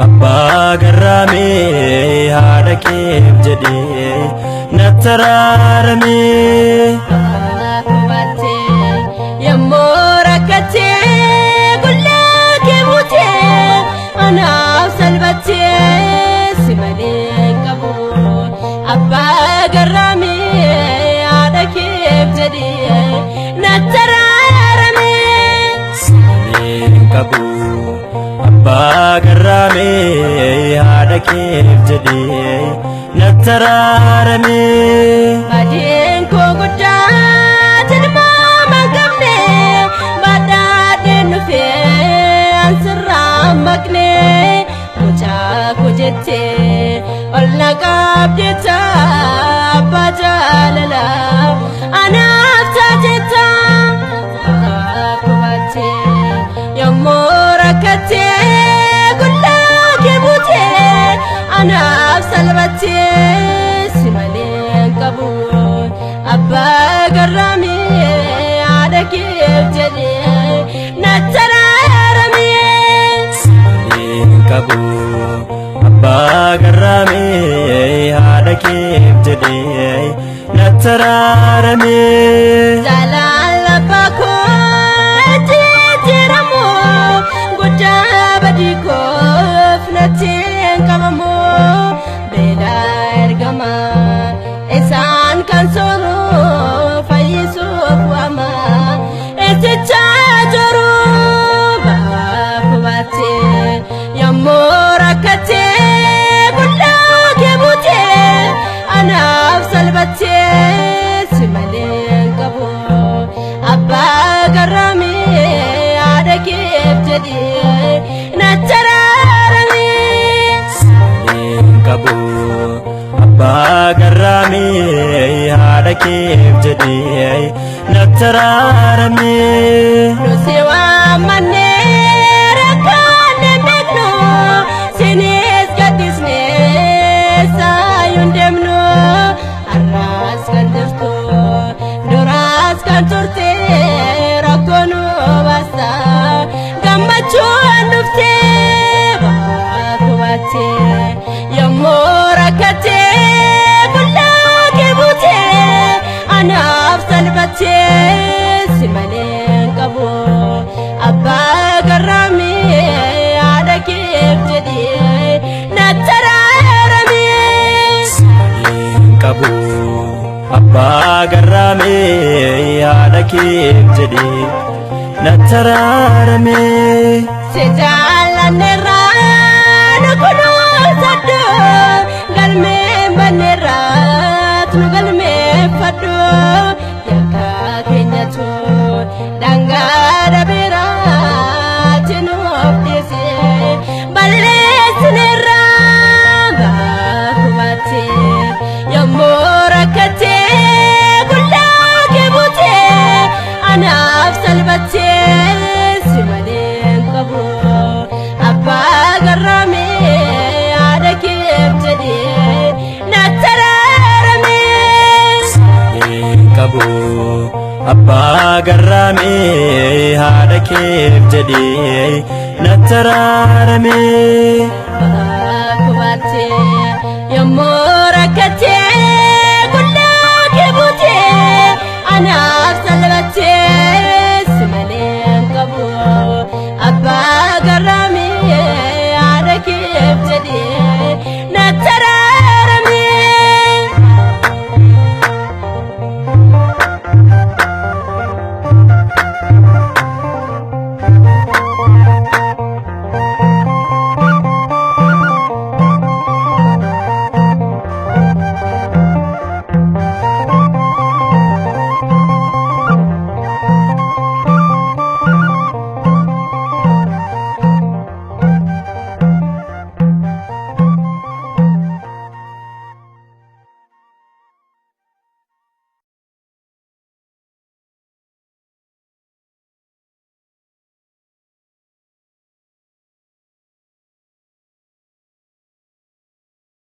Abbaa garraamee haadha keef jedhee natti araaramee. Yommuu rakkatee qullaa kee buutee anaaf salphattee si malee hin qabu. Abbaa garraamee haadha keef jedhee natti araaramee. Si malee hin qabu. Abbaa garraamee haadha keef jedhee natti araaramee. Baadiin koo guddaa tilmaama hin qabne badhaadheen dhufee ansirraa maqne mucaa koo jettee ol na qabdeetta abbaa jaalalaa anaaf taateetta. Yommuu rakkatee qullaa kee buutee anaaf salphattee si malee hin qabu. Abbaa garraamee haadha keef jedhee natti araaramee. Si malee hin qabu. Abbaa garraamee haadha keef jedhee natti araaramee. Jaalala abbaa koo jijjiiramu guddaa badii koof natti hin qabamu. Beela ergama isaan kan sooru fayyisuuf waama isicha jiru baafu baattee yommuu rakkatee qullaa kee buutee anaaf salphattee si malee hin qabu. Abbaa garraamee haadha keef jedhee natti araaramee. Si malee hin qabu. Abbaa garraamee haadha keef jedhee natti araaramee. Nusi waammannee rakkanne beeknu sinis gaddisnee saayyuu hin deemnu. Har'as kan jirtu duraas kan turte rakkoo nu baasta gammachuun dhufte baakuu baattee yommuu rakkatee qullaa kee buutee anaaf salphattee si malee hin qabu. Abbaa garraamee haadha keef jedhee natti araaramee. Si malee hin qabu. Abbaa garraamee haadha keef jedhee natti araaramee. Si jaallanneerraa nu kunuunsadhu galmeen banneerraat nu galmeeffadhu yakka keenyatu daangaa dhabeeraati nuuf dhiise balleessineerraa baakuu baattee yommuu rakkatee qullaa kee buutee anaaf salphattee si malee hin qabu. Abbaa garraamee haadha keef jedhee natti araaramee. Si malee hin qabu. Abbaa garraamee haadha keef jedhee natti araaramee. Baakuu baattee yommuu rakkatee qullaa kee buutee anaaf.